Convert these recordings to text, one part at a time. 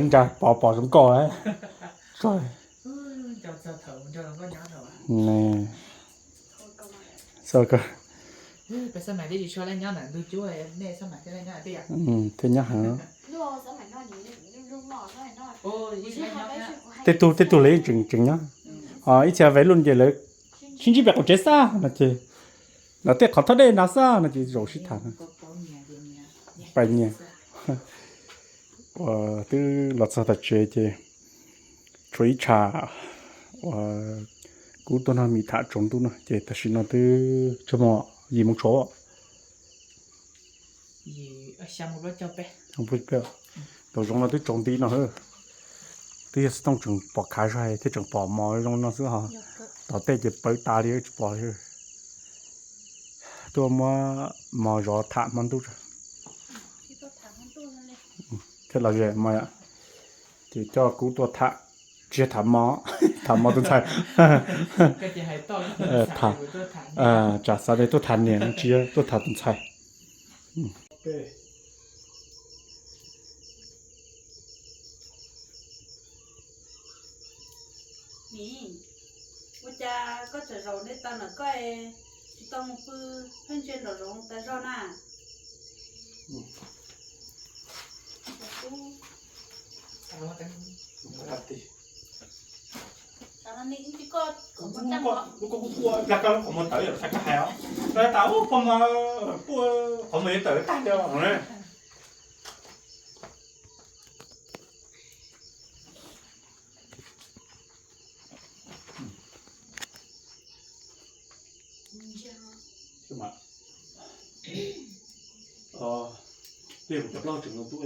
Nra pov pom zoo nkauj. Thiab nyob heev. Tej tug tej tug lawv yeej tseem tseem nyob. Ib txhia vev luj ces lawv sib ntsib pem qaum tsev xwb no ces, lawv tej qhov thaj dej no xwb no ces zaum sib tham. Pais nyias. Uas twb los txog tom tsev ces tshuav ib tsha uas kuv tuaj noj mis tham tsaus ntuj no ces tam sim no twb tsog hmo yim moo tshuav. Tau zoov no twb tsaus nti no. Twb yog xov tooj tseem pom khav zog thiab tseem pom mos zoo no xwb ho. Tom tej ces pawv tas li tsis pom li. Tuaj muab mos zov tham hmo ntuj. Thiab los ze mos yom, ces coj kuv tuaj tham, tsis yog tham mos, tham mos tus ntxhais. Tsam xav tias tuaj tham niam tsis yog tuaj tham tus ntxhais. Miv, ua cas koj tseem zaum nej tau na koj tsis tau mus pw pheej ntsia nraum zoov tas zog na? Lub koj kuj quaj plag koj lub qhov muag tawv yom, xav koj hais os. Koj tas ub pog mas quaj qhov muag yuav tawv tag li os. Tej kuv cov plaub tseem zoo tub,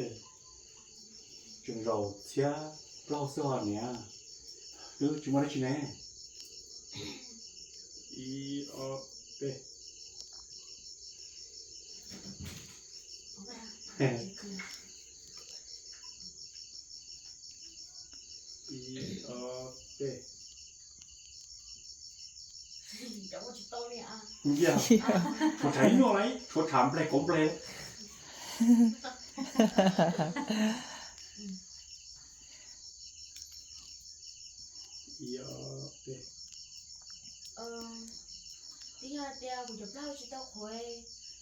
tseem zaum txhiab plaub xwb ho niam. Twb tsis muaj dab tsi ne. Ib ob peb. Ib ob peb. Tshuav tshav ib nyuag, tshuav tshav nplej kauv nplej. Twb yog tias kuv cov plaub tsis tau qhuav,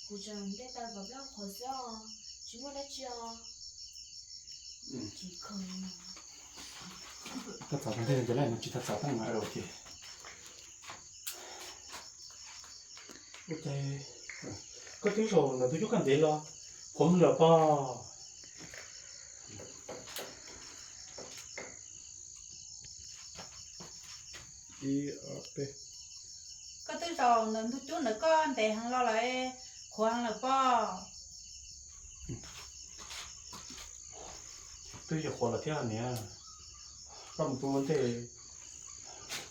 kuv tseem nte taw kom plaub qhuav xwb os, tsis muaj dab tsi os. Koj txav tau ntej no ces lawm no tsis tau txav tau mas ua ke. Ua cas koj twb zaum ntawm tus cuab koj ntev los qhuav lawm pog. Koj twb zaum ntawm ntug cub ntawm koj ntev heev los lawm, qhuav heev lawm pog. Twb yuav qhuav los thiab niam, koj mus pw ua ntej,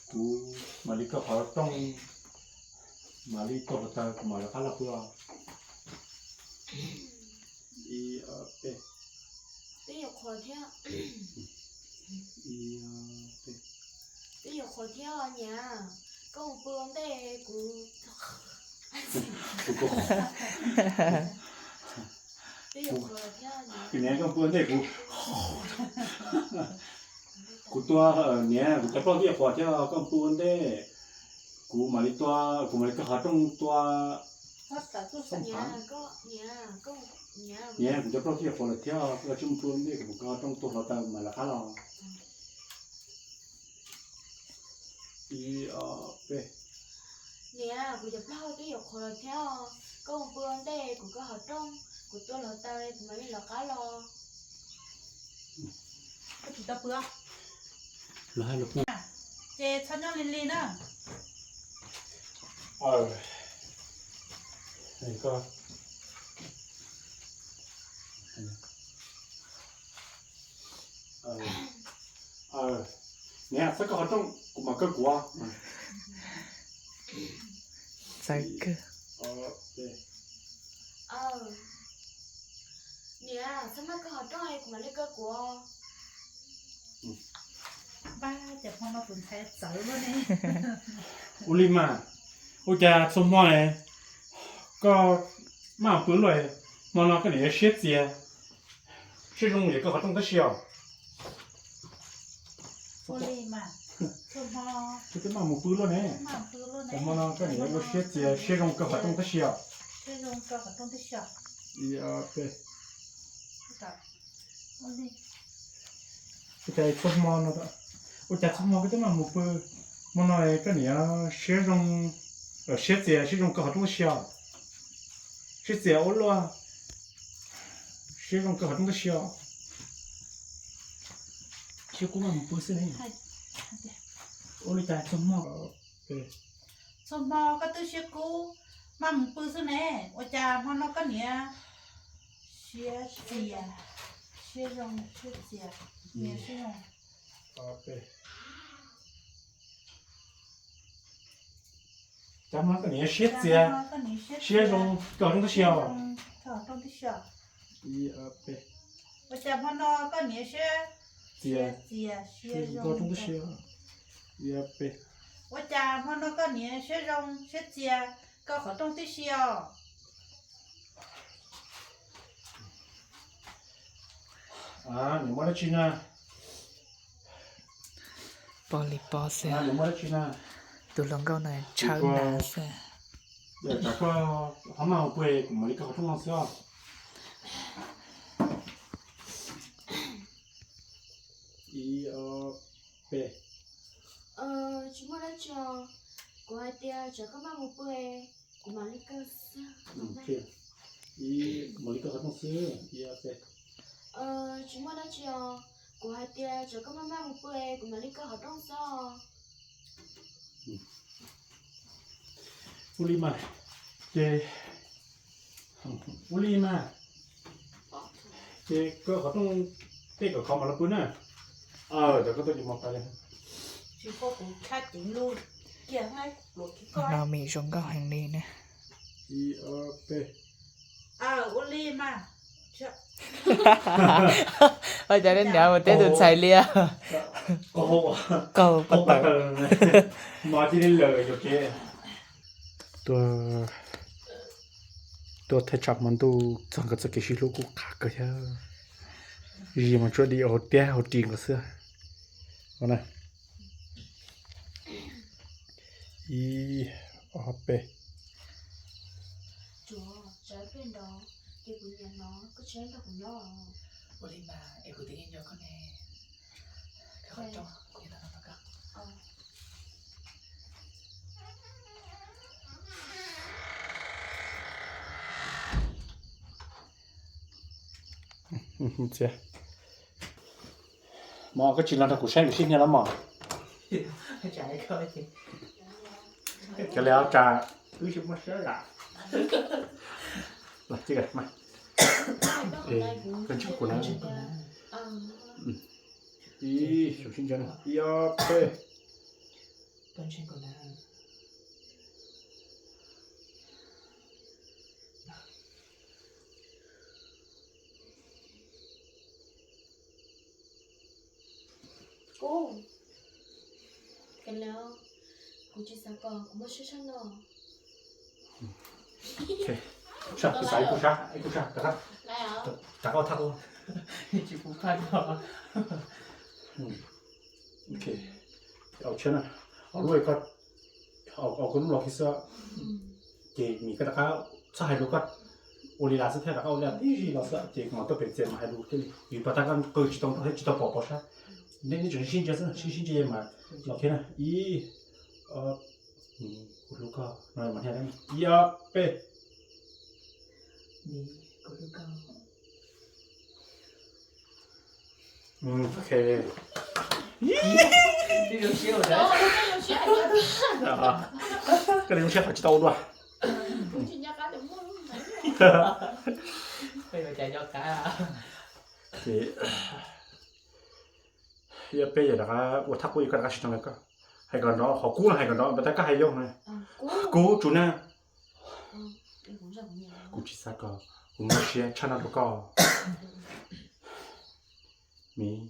kuv mam li kaw qhov rooj, mam li tuaj hluav taws kuv mam rov qab los pw os. Ib ob peb. Twb yuav qhuav thiab. Ib ob peb. Twb yuav qhuav thiab niam, koj mus pw ua ntej kuv. Twb yuav qhuav thiab niam, koj mus pw ua ntej kuv. Kuv tua, niam, kuv cov plaub twb yuav qhuav thiab, koj mus pw ua ntej, kuv mam li tua, kuv mam li kaw qhov rooj tua. Niam, kuv cov plaub twb yuav qhuav lawm thiab, koj cia li mus pw ua ntej, kuv mus kaw qhov rooj tua hluav taws mam rov qab los. Ib ob peb. Niam, kuv cov plaub twb yuav qhuav lawm thiab, koj mus pw ua ntej, kuv kaw qhov rooj, kuv tua hluav taws, kuv mam li rov qab los. Koj tsis tau pw. Los hais los pw. Ces txhob nyob lig lig na. Niam, txhob kaw qhov rooj, kuv mam kaw kuv. Txawv kawg. Niam, txhob maj kaw qhov rooj, kuv mam li kaw kuv. Npab, cas hmo no tus ntxhais txawv luaj ne. Ua li mas, ua cas txhua hmo koj maj pw luaj, hmo no koj niam yuav siab txias, siab zoo es kaw qhov rooj tab si os. Ua li mas, twb maj mus pw luaj ne. Hmo no koj niam ua siab txias siab zoo kawg qhov rooj tib si os. Ua cas txhua hmo no, ua cas txhua hmo koj twb maj mus pw, hmo no koj niam siab zoo, siab txias siab zoo kawg qhov rooj tib si os. Siab txias ua luaj, siab zoo kawg qhov rooj tib si os. Siab kub maj mus pw xwb ne. Ua li cas txhua hmo, txhua hmo koj twb siab kub maj mus pw xwb ne, ua cas hmo no koj niam siab txias, siab zoo siab txias, niam siab zoo. Cas hmo no koj niam siab txias, siab zoo kawg rooj tib si os. Ua cas hmo no koj niam siab txias, siab zoo kawg rooj tib si os. Ua cas hmo no koj niam siab zoo siab txias kawg qhov rooj tib si os. Niam muaj dab tsi na? Pog li pog xwb. Tus hluas nkauj no tshawb ntas xwb. Koj ho maj mus pw, kuv mam li kawg qhov rooj no xwb os. Ib, ob, peb. Tsis muaj dab tsi os. Kuv hais tias tsam koj maj mus pw, kuv mam li kawg xwb. Ib, kuv mam li kawg qhov rooj xwb. Ib, ob, peb. Tsis muaj dab tsi os. Kuv hais tias tsam koj maj maj mus pw, kuv mam li kawg qhov rooj xwb os. Ua li mas, ces, ua li mas, ces kawg qhov rooj tej kom khov mam los pw na. Cov koj tuaj ces mos pais li. No mim zoo nkauj heev li ne. Ib, ob, peb. Ua li mas. Ua cas nej niam mus teb tus ntxhais li. Qaug pas tawm. Tuaj, tuaj thaj tsam hmo ntuj txog nkawd txoj kev sib hlub kuj qab kawg thiab. Zis mas tsuas dim hauv tiab hauv ris nkaus xwb. Ib, ob, peb. Ua li mas es kuv twb yeej nco koj ne. Mos, koj tsis los nrog kuv saib kuv sib hnia los mos? Cov li ob tsa wb tsis muaj siab zam. Koj ntshe kuv na. Ib, ib, ob, peb. Kuv, kuv tsis xav kom kuv muaj siab tshaj no. Sab, kuv xav ib kuj sab, ib kuj sab, rov qab, rov qab thaj qub. Tsis pub thaj no. Ok, au tshiab na, au lub, au koj lub los khi xwb. Ces nim koj rov qab txhob hais lus, koj ua li las xwb thiab rov qab ua li las tib si los xwb ces kuv mam tuaj pem txias mas hais lus thiaj li, vim pas tas koj qw tsis tau nrov thiab tsis tau pom pom sab. Nej tseem sib ntsia xwb, sib sib ntsia mas los thiab na. Ib, ob, kuv hlub koj no mas, ib, ob, peb. Ok. Koj zoo siab qhov tsis tau ua dua. Ces ib ob peb yog rov qab ua thaj qub, koj rov qab sib tso lawm, koj hais kom nrov, qhov kub no hais kom nrov, npaj tab koj hais yog na. Kub tsum na. Kuv tsis xav kom kuv muaj siab tshaj no rau koj. Miv,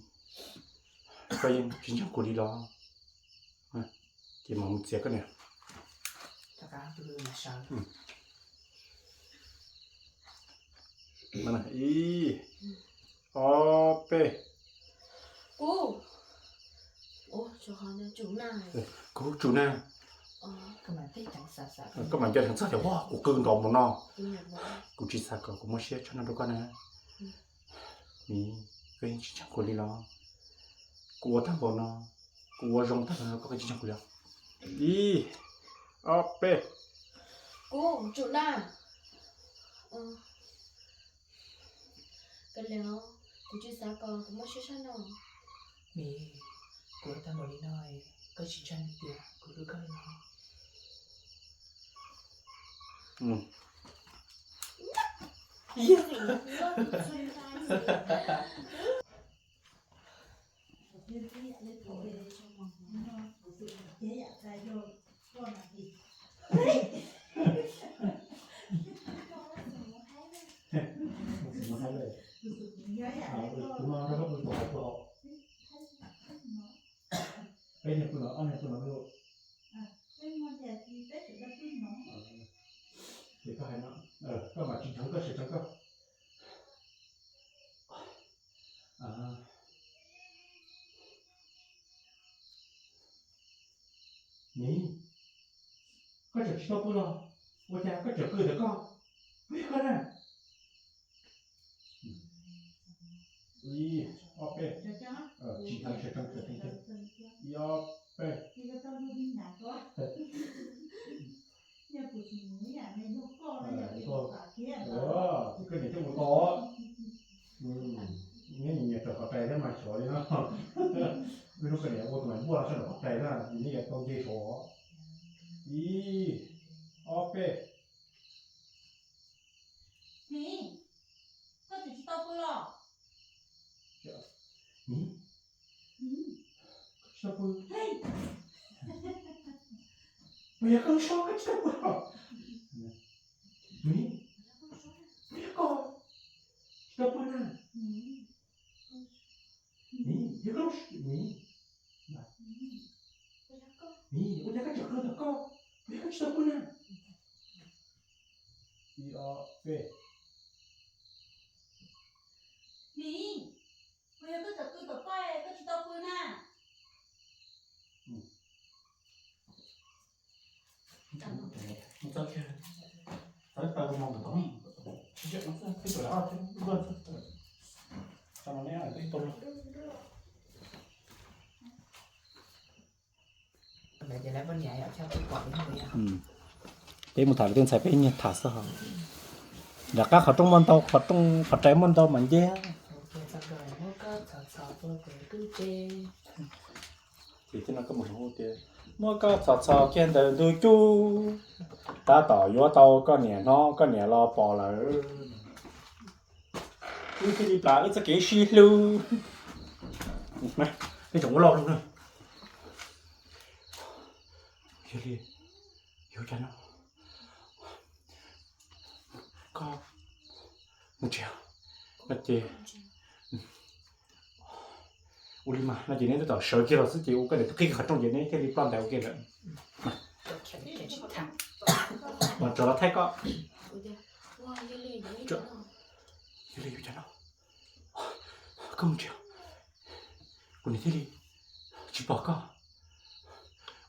koj yeej tsis ntseeg kuv li los? Ces mam mus txiav koj niam. Ib, ob, peb. Kuv, Kuv tsum na. Koj mam nco dheev txog tias kuv qw nkaus mus no. Kuv tsis xav kom kuv muaj siab tshaj no rau koj na. Miv, koj yeej tsis ntseeg kuv li los? Kuv ua tag npaum no, kuv ua zoo tag npaum no koj tsis ntseeg kuv li. Ib, ob, peb. Kuv tsum na. Kuv tsis xav kom kuv muaj siab tshaj no. Miv, kuv ua tag npaum li no, koj tsis ntseeg tias kuv hlub koj li los? Peb niag pw no, ob niag pw no lauj. Ces koj hais no, koj mam tsis ntseeg koj sawv tsees koj. Miv, koj tseem tsis tau pw los? Ua cas koj tseem qw ntawm koj? Peb koj na. Ib, ob, peb. Tsis ntseeg sawv tsees, sawv tsees. Ib, ob, peb. Ces koj niam coj ua tod. Neb nyias nyias raws qhov rais thiab mas xyov li no. Ib hnub koj niam ua tus mas npuaj sab nraum qhov rais na, neb yuav tau nce saud. Ib, ob, peb. Miv, koj tseem tsis tau pw los? Miv, koj tsis tau pw? Puas yog koj lub suab koj tsis tau pw los? Miv, puas yog koj tsis tau pw na? Miv, yog koj lub, Miv, Miv, ua cas koj tseem qw ntawm koj? Puas yog koj tsis tau pw na? Ib, ob, peb. Miv, puas yog koj tseem qw ntawm koj, koj tsis tau pw na? Peb mus tham lawv tej ntxhais peb nyiag tham xwb hos. Nram qab qhov rooj muaj ntau, qhov rooj qhov rais muaj ntau mas nce. Ces thiab no koj mus hais tias muab koj txhos txhos kiag ntawm ntug cub, tab tom yuav tau koj niam hnov koj niam los pom lawm. Wb thiaj li plam wb txoj kev sib hlub. Nej tseem ua loj lug na. Yog li, yuav cas no? Koj mus tsev no ces, ua li mas no ces neb tab tom sawv kiag los xwb ces ua koj niam twb qhib qhov rooj ces neb thiaj li ploj ntais ua ke lawm. Mas tso los thaij koj. Yog li yuav cas no? Koj mus tsev, kuv niam thiaj li tsis pom koj.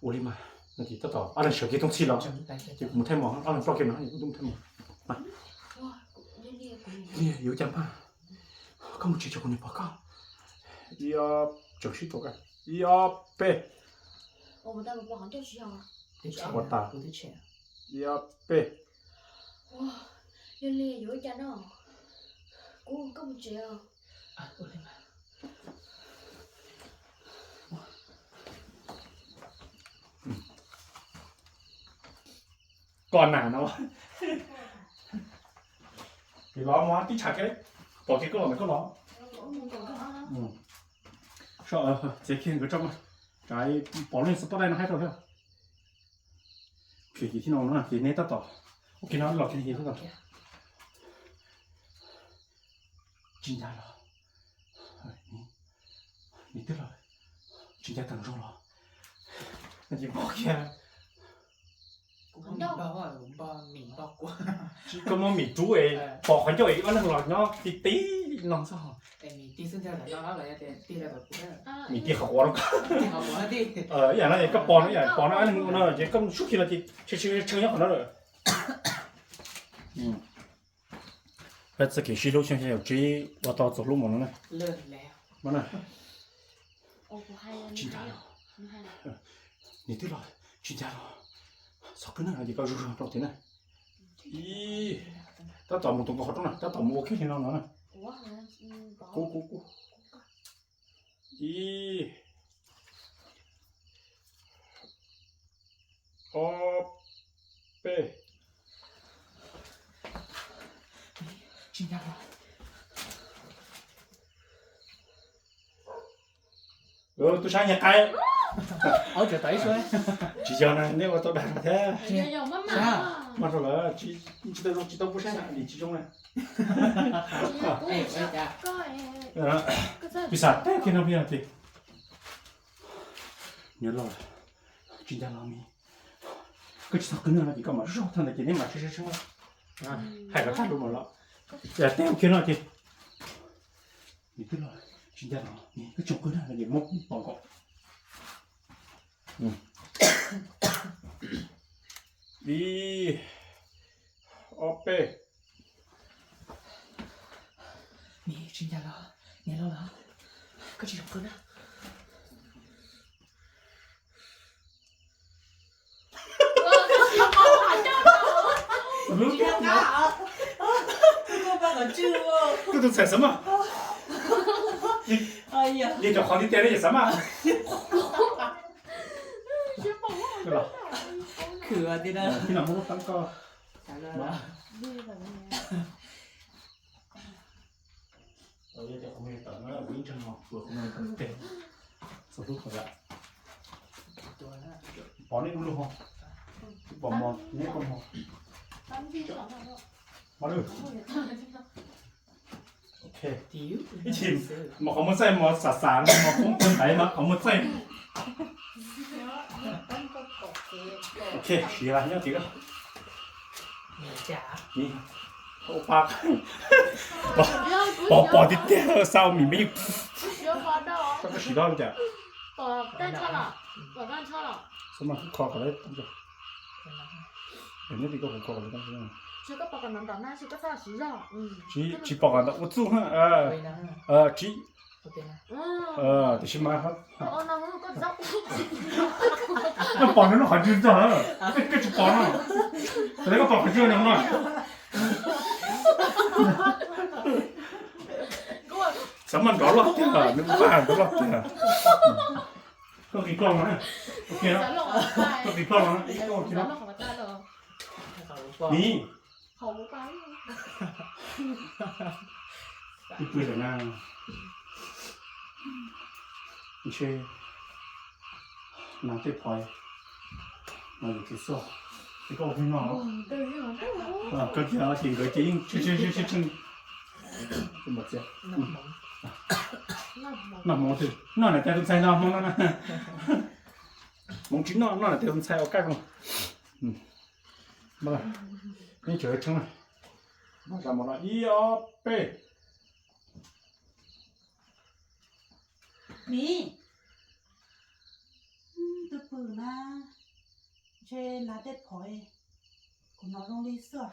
Ua li mas no ces tab tom ob leeg sawv kiag toob txhij los ces kuv mus thaij mos, ob leeg ploj kiag no kuv mus thaij mos. Yog li yuav cas mas, koj mus tsev tso kuv niam pom koj. Ib ob, tseem sib tua, ib ob peb. Ua tas, ib ob peb. Yog li yuav cas no, kuv, koj mus tsev. Koj nam no, los mus tib tsham kiag, pom kiag koj los ntawm koj los. Txiav kiag nkawd tso, tsam pom leej xov tooj dai no haib rau thiab. Ces thiab no ces neb tab tom, ua kiag no los kiag tab tom. Tsis ncaj los, nws twb los, tsis ncaj tag zoo los, no ces pom kiag. Koj muab mim rub es pom qhov ncauj es ob leeg los nyob ti ti no xwb. Nim tiag qhov quav no. Ib yam no es koj pom no, ib yam pom no, no ces koj sub khi no ces tshee tshee nyob qhov no lawm. Peb txoj kev sib hlub xyoo xya caum tsib ua tau txog hnub no na. Tsis ntag, niam twb los, tsis ntag los, txhob kwv na, ces koj zug zog rau tiag na. Ib, tab tom mus tus nkaus qhov rooj na, tab tom mus ua kiag li no no na. Kub kub kub. Ib, ob, peb. Tub sab nyiag qaib. Tsis yog na, neb ua tau dag no thiab. Mas rau lawm, tsis tau zoo, tsis tau pub saib na, nim tsis zoo na. Pis xav teb kiag no pis xav tias, niam los, tsis ntag los mis, koj tsis txhob qw no no ces koj mam zog tag ntawd ces neb mam tshee tshee los. Hais kom tag lus mam los. Yog teb ua kiag no ces, niam twb los, tsis ntag los mis, koj tsis qw na no ces muab pom nkaus. Ib, ob, peb. Niam tsis ntag los, niam los los, koj tsis zoo qw na. Koj tus ntxhais xav mas, li cov qhov ntiaj teb no xav mas. Khwv tiag na. Tib no muab lub teeb koj. Yog tias qhov me tawm no kuv ib ntseeg no, kuv qhov me tawm teg, txog lub qhov yam. Pom nej lub lub ho, pom mos neb koj mos. Mos lwj. Ok. Ib chim mos qhov muag txaij mos xav xav no mos poob kawg ntaiv no qhov muag txaij. Ok, siav nyob tid. Pom pom tiag tiag, xa mis me. Koj siv dab li cas? Xab mas kho kom lawv, nyob tid koj kuv kho kom lawv. Tsis pom kom ntawm ua txuj, tsis, tiam sis mas, koj pom nws lub qhov ntswg ntog, koj tsis pom no, thaum koj pom qhov ntswg no no. Xav mas nrov loj tiag, nws vaj nrov loj tiag. Koj qis ploj no na, koj qis ploj no na, koj qis ploj. Ni, twb pw lawm na. Ntshe nas tej phov no yus tus xoj, ces koj ua pheej noj. Koj kiag ces nkawd ces yeej tshee tshee tshee. Noj hmoov twg? Noj niam tais tus ntxhais no hmoov no na. Hmoov tsis noj, noj niam tais tus ntxhais ua kaj zoo. Neb tseem tshee na. Mas zam mov no ib ob peb. Miv, twb pw na, ntshe nas tej phov, kuv hnov zoo li xwb.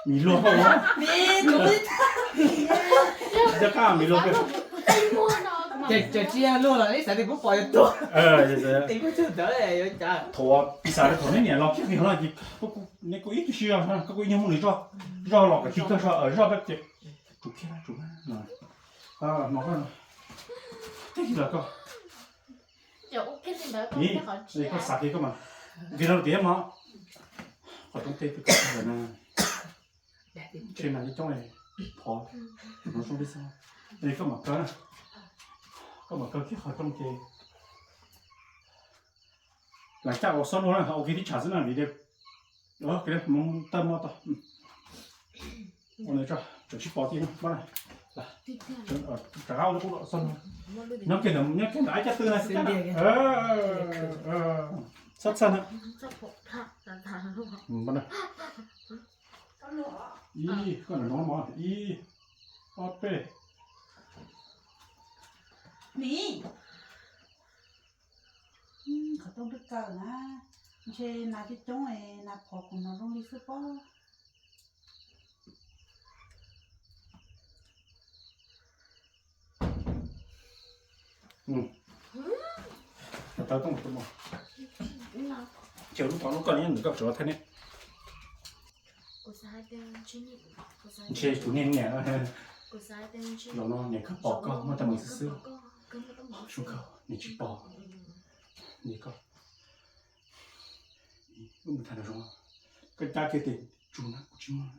Mis luag, cov qab mis luag. Ces tsis yog luag los ib xav tias kuv pom yuav tuag. Thaum pis xav thaum neb niam los kiag no ces neb kuj ib tug sib zog, koj kuj ib nyuag muaj nws zog, zog los kom tsis tuag zog, zog peb ces tsum kiag na, tsum na. Hmo koj, teb kiag los koj. Koj xav kiag koj mas, vim no tias mas qhov roob teb twb kawg lawm na. Ntshe nas coob coob phov, hnov zoo li xwb. Koj mam kaw na, koj mam kaw kiag qhov rooj ces lam caj ua xob luag na, ua kiag tib tshav xwb na vim tias Tawm mo tau. Tsis pom ti rov qab ua qub los xoj. Nyob kiag ntawm, nyob kiag ntawm ib caj tw na. Txhob txhawj na. Ib, koj no no, ib, ob peb. Qhov rooj twb kaw na, ntshe nas coob coob, nas phov kuv no zoo li xwb pob. Ces lub tod lub koj ne, nws koj tsuav thaij ne. Ntshe kuv niag niam, zaum no niam koj pom koj muaj teeb meem xwb xwb. Zoo kawg niam tsis pom. Niam koj, wb mus tham nraum zoov, koj cab kiag tes tsuag na, kuv tsis muaj.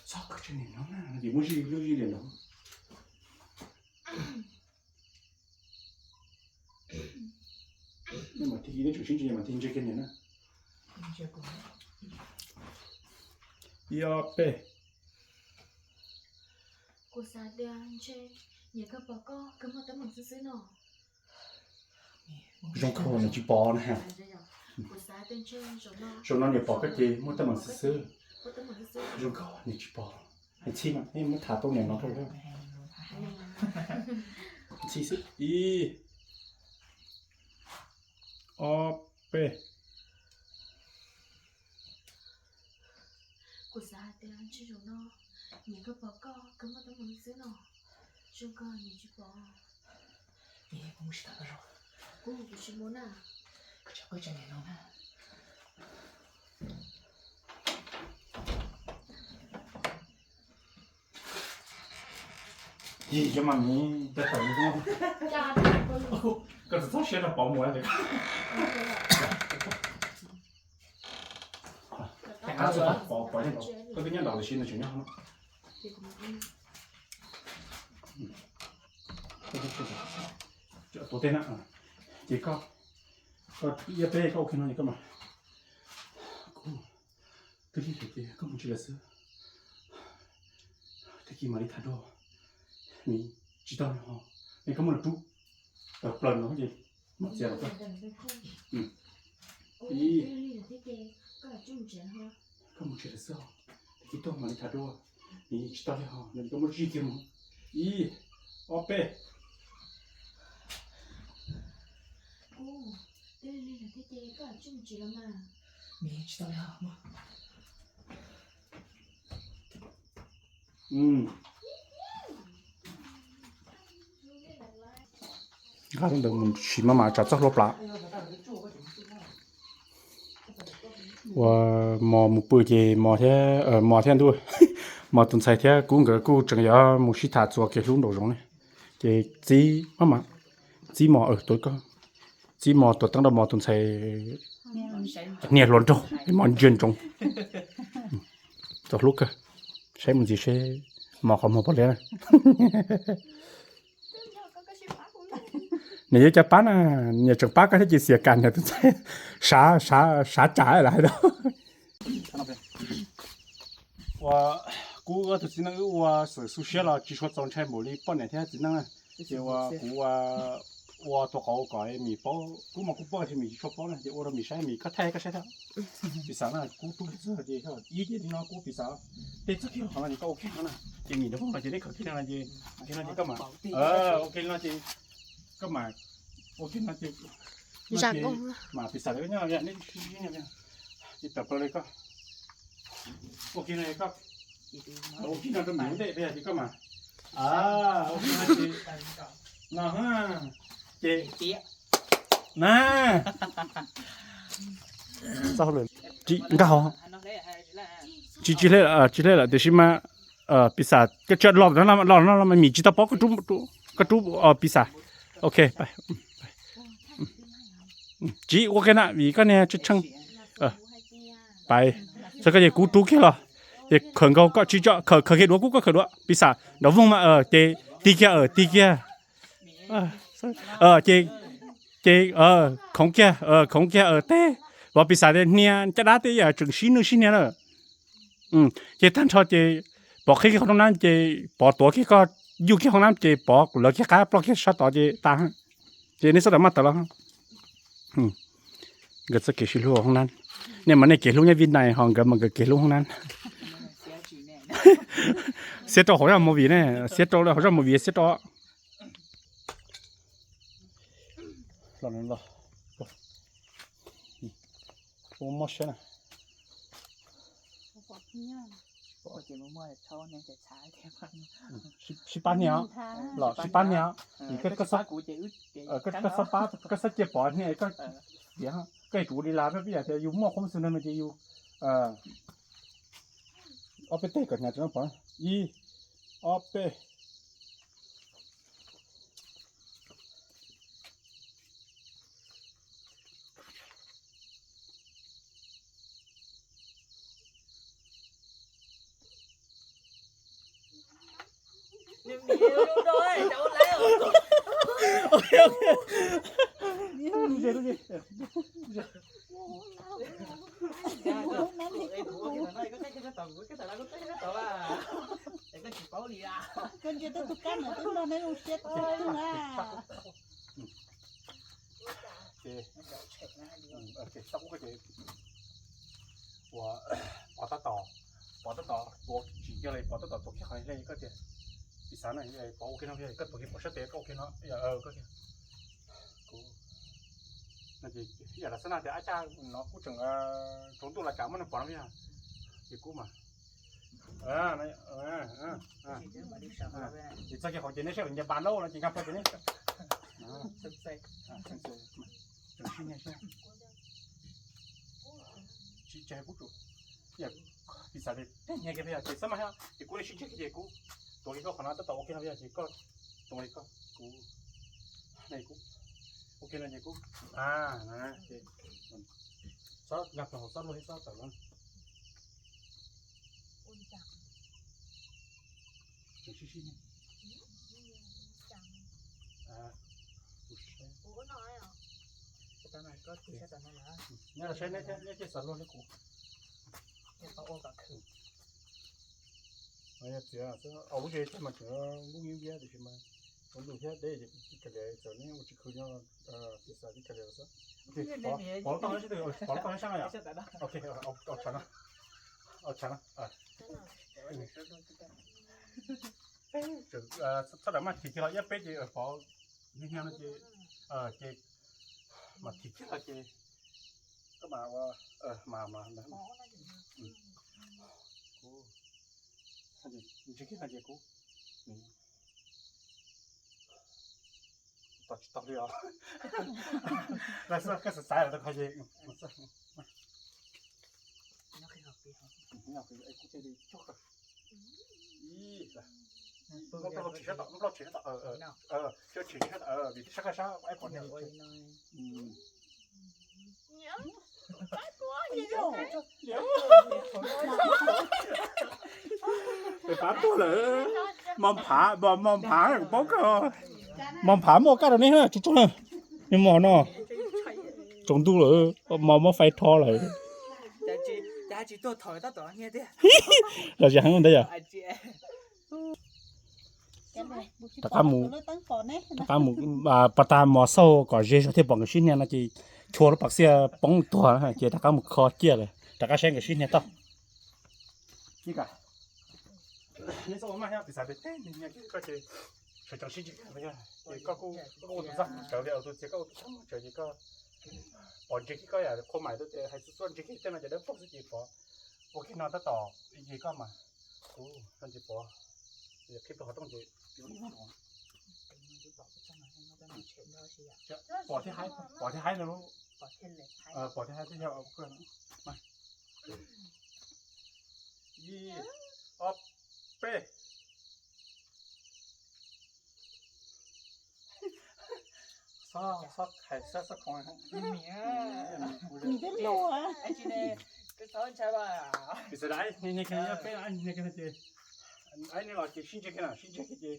Txhob kawg tseg niam no na, ces muab zij lub zij liam no. Nej mam tig, nej tseem sib ntsia mas tig ntsia kiag niam na. Ib ob peb. Kuv xav tias ntshe niam koj pom koj kawg muaj teeb meem xwb xwb no. Zoo kawg niam tsis pom na. Zaum no niam pom koj ces muaj teeb meem xwb xwb. Zoo kawg niam tsis pom. Hais txhij mas, muab tham tau niam no rau. Txhij xwb. Ib, ob, peb. Kuv xav hais tias ntshe zaum no niam koj pom koj kawg muaj teeb meem xwb no. Zoo kawg niam tsis pom. Kuv tsis mus na. Yog mas, coj tawm, koj tsis txhob siab rau pov mus. Koj twb nyob nraud tiam sis nws tseem nyob. Tuav teg na, ces koj, koj ib ob peb koj ua kiag no ces koj mas, twb lig lawm ces koj mus tsis lawm xwb. Tag kis mam li tham dua, nws tsis tau li ho, es koj muab los rub tawm plaws no ces mam txiav los koj. Ib, koj mus tsis lawm xwb, tag kis tuaj mam li tham dua, nws tsis tau li ho, nws koj muab zij kiag mus. Ib, ob peb. Nqa ntawd mus sim maj mam tsav txoj hlua plam. Ua mos mus pw ces mos thiab, mos thiab ntuj, mos tus ntxhais thiab kuv nkawd kuj tseem yuav mus sib tham txuas kev hlub nraum zoov ne. Ces txib maj mam, txib mos, txib mos tuav teeb rau mos tus ntxhais niag hluas nraug, mos ntsia ntsoov. Txaus hlub kawg, saib mus ntxiv seb mos qhov muag puas liab na. Nws yuav coj pab na, nyias tseem pab koj thiab ces xiam kam niag tus ntxhais, sav, sav tsam lawm hais rau. Ua, kuv tus txiv neej wb ua xwm xu siab los tsis tshua txaus ntshai npaum li poj niam thiab txiv neej na. Ces ua kuv ua tua qauv kom Mim paub, kuv mas kuv paub tias Mim tsis tshua paub na, ces ua rau Mim saib, Mim koj thaij koj saib thiab. Piv xam na, kuv rub kiag txog ces ib ces li no kuv piv xam, tej txog kiag qhov no ces koj ua kiag no na, ces Mim nrog poj no ces neb khaws kiag no ces, ua kiag no ces koj mam, ua kiag no ces, koj mam, ua kiag no ces, mas piv xam lawv nyob no neb, ces tawm plaws li koj, ua kiag no koj, ua kiag no rau Mim ua ntej ces koj mam, ua kiag no ces, no, ces na, nkag hauv, tsis, tsis hle lawm tiam sis mas, piv xam koj tsis los, los no Mim tsis tau paub, koj rub piv xam. Ok, tsis ua kiag na vim koj niag tsheej tsheej. Pais, txog koj ces kuv rub kiag los, ces khawm nkaus koj tsis tso, khawm, khawm kiag duav kuv, koj khawm duav piv xam nraum voog mas, ces tig kiag, tig kiag. Ces, ces khoov kiag, khoov kiag teb, Pov piv xam tias hnia caj dab tej yam tseem sib nwj sib hnia na. Ces tag nrho ces Pov qhib kiag qhov rooj nab ces Pov tuav kiag koj, yuj kiag hoob nab ces Pov lawv kiag qab ploj kiag sab tod ces tas. Ces nej txhob maj tawm los. Nkawd txoj kev sib hlub hoob nab. Nej mas nej kev hlub nyob Vib Nais ho nkawd mas nkawd kev hlub hoob nab. Xiab rau hauv zaj movie ne, xiab rau hauv zaj movie xiab rau. Mob siab na. Sib pab hnia os, los sib pab hnia os. Koj txhob pab, koj txhob cia Pov hnia, koj tias koj yuav tsum ua li las peb yam tias yus muaj qhov xwm no ces yus ob peb teg kom hnyav tsis no Pov. Ib, ob peb. Ces ua Pov tab tom, Pov tab tom tuav tsis yog li, Pov tab tom tuav kiag qhov li koj tias. Piv xam na, Pov ua kiag no, koj tuav kiag Pov sab tes, koj ua kiag no, koj kiag. Kuv, no ces ib yam li xab na tias ab caj no kuj tseem tsaus ntuj los tsam muab nws pom no yog, ces kuv mas ces txog kiag qhov ces neb saib nce npas laub no ces nkag pog ces neb tseem sib hnia, tsis tseg kuv tsuas, piv xam tias hnia kiag ces xab mas ces kuv li sib ntsib kiag ces kuv tuav kiag koj qhov no tab tom ua kiag no yog ces koj tuav li koj, kuv, kuv ua kiag no ces kuv, a, ces txhob nkag pog hauv, txhob luag thiab txhob tawm los. Tseem sib sib hnia. Nyob los saib neb thiab, neb thiaj xav luag li kuv. Yog txiav, lub zes thiab mas tseem lub nyiab ntiab tiam sis mas ua ntu thiab deb ces kuv tsis kawg li, txawm neb ua tsis khwv nyob, piv xam tsis kawg li xwb. Pov lub toj sab, Pov lub toj sab no yom. Ok, tshav no, tshav no. Txhob ram maj thim kiag los iab peb ces Pov hnia no ces, ces mas thim kiag los ces koj mas ua, mas mas ntag. Kuv ntsib kiag no ces kuv tos tsis tau li os. Koj xav xav los tau qhov ces kuv thiaj li cog. Muab plaub tshis sab tom, muab plaub tshis sab tom, coj tshis sab tom vim sab kaj sab ib qhov. Peb pab tuag lawm. Mos phav, mos phav kuv paub koj. Mos phav muaj kaj rau neb tsuj tsuag na. Neb mos no tsaus ntuj lawm, mos muab faib rho lawm. Los tsis heev ntawd yom. Rov qab mus, rov qab mus pas tag mos xauj kom ze zog thiaj pom nkawd sib hnia no ces chua lub pas xiaj poob tuag ces rov qab mus kho ciaj lawm, rov qab saib nkawd sib hnia tau. Neb txhob ua maj thiab, piv xam tias nws hnia kiag koj ces sawv tsees sib ntsib kiag, ces koj kuj, koj kuj ua tus txaj muag tsawv li, tus txiv koj ua tus txaj muag tsawv ces koj pom ntsia kiag koj yam qhua mais tuaj ces hais txhua txhua ntsia kiag tej no ces dawb paug xwb ces pom ua kiag no tab tom ces koj mas kuv no ces pom qhib pawg qhov rooj ces pom thiab haib, pom thiab haib no lub, pom thiab haib twb yog ib ob peb. Xob, xob hais xob, xob khoov. Nws twb luag. Piv xam peb ces, nej los ces sib ntsib kiag na, sib ntsib kiag ces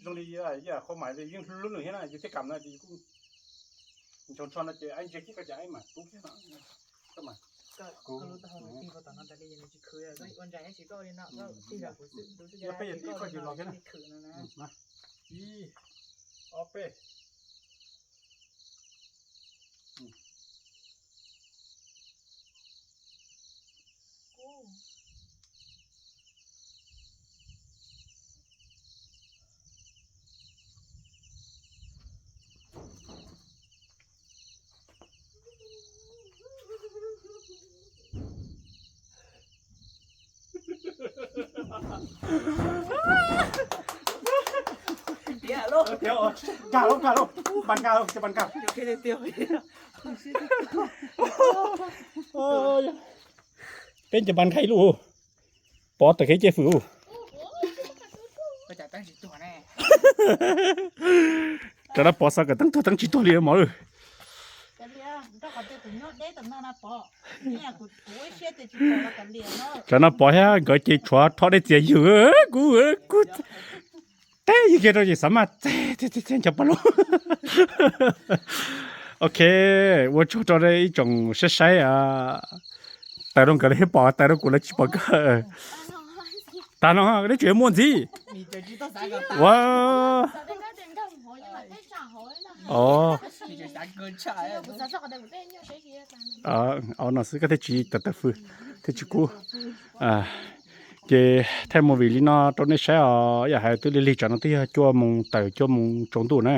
zoo li yam qhua mais li yeej hlub lub nws thiab na, yus thiaj kam no ces yus kuj ntshaus ntsho no ces aib ntsia kiag koj ces aib mam tub kiag no. Ib, ob, peb. Nkag lauj, nkag lauj, pab nkag lauj, cov pab nkag. Peb cov pab nkag ib lub, pov tawm kev ceg fwm. Cov no pov xav kom teeb tuag teeb tsis tuag li mog lawm. Cov no pov thiab nkawd ces tshuav rho dej txias ywg, kuv, kuv teb ywg kiag rau ces xav maj txeg cov pov lub. Ok, ua tsaug rau ib tsoom saib saib, taws rau nkawd lawv thiaj pom, taws rau kuv lawv tsis pom kawg. Tag no deb tseem yuav muaj ntxiv. Ua, no xwb koj thiaj tsis tawm tawm fwm, thiaj tsis kub. Ces thaij movie li no rau nej saib os, yam hais twb lig lig tsam no twb yog cuaj moos tawm cuaj moos tsaus ntuj na.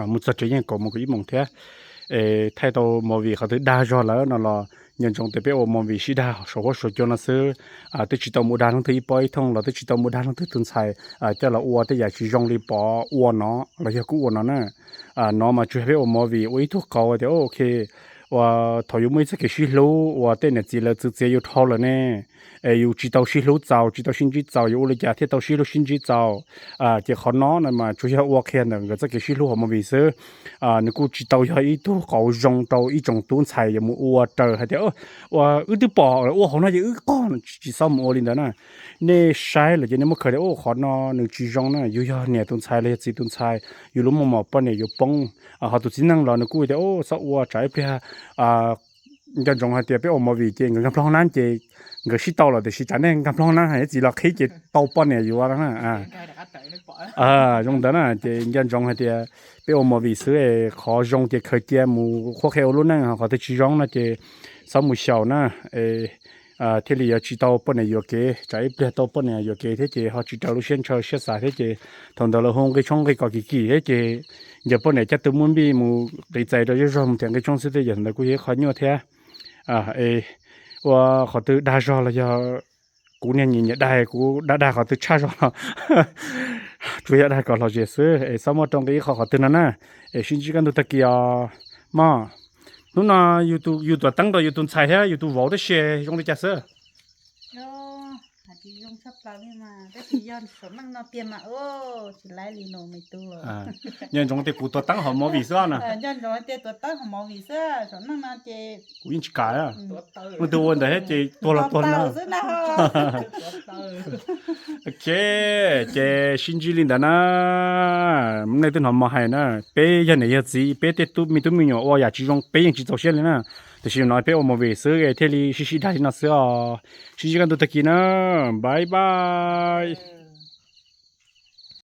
Mus txog tsev yeej kaum moos kaum ib moos thiab. Es thaij tau movie qhov twg dag zog lawm no los nco ntsoov tias peb ua movie sib dag saum huab saum cua no xwb. Twb tsis tau mus dag leej twg ib pob ib thooj los twb tsis tau mus dag leej twg tus ntxhais coj los ua tej yam tsis zoo li Pov ua no los yog kuv ua no na. No mas tsuas yog peb ua movie ua ib tug qauv tias ok, ua thaum yuav muaj ib txoj kev sib hlub uas tej niam txiv lawv txwv txiav yus dhau lawm ne, es yus tsis tau sib hlub txaus, tsis tau sib ntsib txaus, yuav ua li cas thiaj tau sib hlub sib ntsib txaus. Ces qhov no no mas tsuas yog ua qhia ntawm nkawd txoj kev sib hlub hauv movie xwb. Nws kuj tsis tau yog ib tug qauv zoo rau ib tsoom tub ntxhais yuav mus ua raws hais tias ua wb twb pom ua hauv no ces wb qog, tsis txhob mus ua li ntawd na. Nej saib lawm ces nej muab khaws tias qhov no nws tsis zoo na, yus yog niam tus ntxhais los yog txiv tus ntxhais, yus lub meej mom poj niam yuav poob. Ho tus txiv neej los nws kuj tias txhob ua tsam ib pliag nco ntsoov hais tias peb ua movie ces nkawd nkag nplooj na ces nkawd sib tau los tiam sis tsam nej nkag nplooj na ib txiv los qhib ces tau poj niam yuav na. Zoo ntawd na ces nco ntsoov hais tias peb ua movie xwb, qhov zoo ces khaws cia mus qhuab qhia ua lub neej, qhov twg tsis zoo no ces txhob mus xyaum na. Thiaj li yuav tsis tau poj niam yuam kev, tsam ib pliag tau poj niam yuam kev thiab ces ho tsis raws lub siab ntshaw siab xav thiab ces thaum ntawd lawv hu nqi tshoob nqi kos kim kim thiab ces ncaws poj niam caj tw muab npij mus qiv txais rau zej zog mus them nqi tshoob xwb thiab, yog ntawd kuj yog ib qho nyuaj thiab. Ua qhov twg dag zog los yog kuv niag nyiam nyiam dag, kuv dag dag qhov twg tshaj zog los tsuas yog dag kom lom zem xwb es txhob muab rau nqi ib qho qhov twg no na. Es sib ntsib kaj ntug tag kis os mog. Hnub no yus tuam teeb rau yus tus ntxhais thiab yus tus vauv tab sis zoo li cas xwb? Nco ntsoov tias kuv tuam teeb hauv movie xwb na. Kuv yeej tsis kam. Leej twg ua ntawd thiab ces tuag los tuag na. Ok, ces sib ntsib li ntawd na. Nej twb hnov mos hais na, peb yog niam yog txiv, peb tej tub me tub me nyuam ua yam tsis zoo peb yeej tsis txaus siab li na. Tiam sis no peb ua movie xwb es thiaj li sib sib dag li no xwb os. Sib ntsib kaj ntug tag kis na. Bye bye.